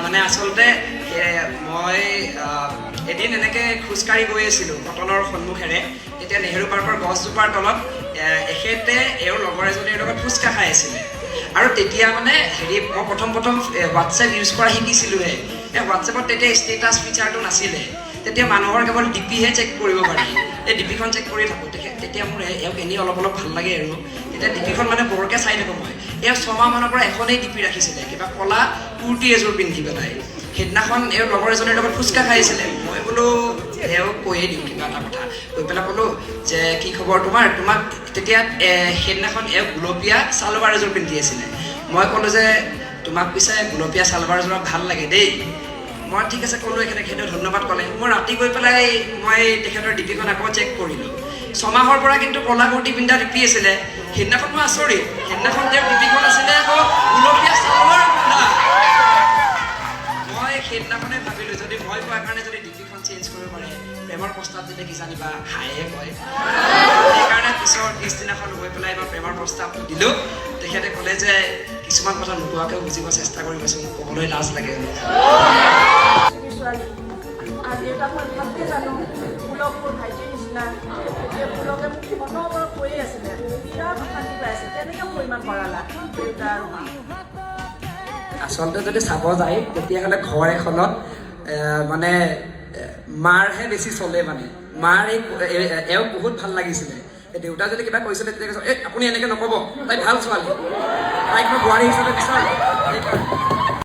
মানে আচলতে মই এদিন এনেকৈ খোজকাঢ়ি গৈ আছিলোঁ কটনৰ সন্মুখেৰে। তেতিয়া নেহেৰু পাৰ্কৰ গছজোপাৰ তলত এখেতে এওঁৰ লগৰ এজনীৰ লগত ফুচকা খাই আছিলে। আৰু তেতিয়া মানে হেৰি, মই প্ৰথম প্ৰথম হোৱাটছএপ ইউজ কৰা শিকিছিলোঁহে। এই হোৱাটছএপত তেতিয়া ষ্টেটাছ ফিচাৰটো নাছিলে। তেতিয়া মানুহৰ কেৱল ডিপিহে চেক কৰিব পাৰি। এই ডিপিখন চেক কৰি থাকোঁ। তেখেত তেতিয়া মোৰ এওঁক এনেই অলপ অলপ ভাল লাগে আৰু তেতিয়া ডিপিখন মানে বৰকৈ চাই থাকোঁ মই। এওঁ 6 মাহমানৰ পৰা এখনেই ডিপি ৰাখিছিলে, কিবা ক'লা কুৰ্তি এযোৰ পিন্ধি পেলাই। সেইদিনাখন এওঁৰ লগৰ এজনীৰ লগত ফুচকা খাই আছিলে। মই বোলো এওঁক কৈয়ে দিওঁ কিবা এটা কথা। কৈ পেলাই ক'লো যে কি খবৰ তোমাৰ? তোমাক তেতিয়া সেইদিনাখন এওঁ গুলপীয়া চালৱাৰ এযোৰ পিন্ধি আছিলে। মই ক'লো যে তোমাক পিছে গুলপীয়া চালৱাৰ এযোৰ ভাল লাগে দেই। মই ঠিক আছে ক'লো। এখেতে তেখেতেও ধন্যবাদ ক'লে। মই ৰাতি গৈ পেলাই মই তেখেতৰ ডিপিখন আকৌ চেক কৰিলোঁ। 6 মাহৰ পৰা কিন্তু ক'লা কুৰ্তি পিন্ধা ডিপি আছিলে। সেইদিনাখন মই আচৰিত, সেইদিনাখন তেওঁৰ ডিপিখন আছিলে আকৌ গুলপীয়া চালৱাৰ পিন্ধা। মই সেইদিনাখনে ভাবিলোঁ, যদি মই কোৱাৰ কাৰণে যদি ডিপিখন চেঞ্জ কৰিব পাৰে, প্ৰেমৰ প্ৰস্তাৱ দিলে কিজানিবা হাইহে কয়। সেইকাৰণে পিছৰ পিছদিনাখন গৈ পেলাই মই প্ৰেমৰ প্ৰস্তাৱটো দিলোঁ। তেখেতে ক'লে যে কিছুমান কথা নোকোৱাকৈও বুজিব চেষ্টা কৰিবচোন, ক'বলৈ লাজ লাগে। ছোৱালী আৰু দেউতাক মই ভালকৈ জানো। পুলক মোৰ ভাইটিৰ নিচিনা। এতিয়া পুলকে মোক অনবৰত কৈয়ে আছিলে, বিৰাট অশান্তি পাই আছিল, কেনেকৈ মোক ইমান কৰালা দেউতা আৰু মা। আচলতে যদি চাব যায়, তেতিয়াহ'লে ঘৰ এখনত মানে মাৰহে বেছি চলে। মানে মাৰ এই এওঁক বহুত ভাল লাগিছিলে। এই দেউতা যদি কিবা কৈছিলে, তেতিয়া কৈছে, এই আপুনি এনেকৈ নক'ব, তাই ভাল ছোৱালী, তাইক মই বোৱাৰী হিচাপে বিচাৰোঁ। সেইকাৰণে।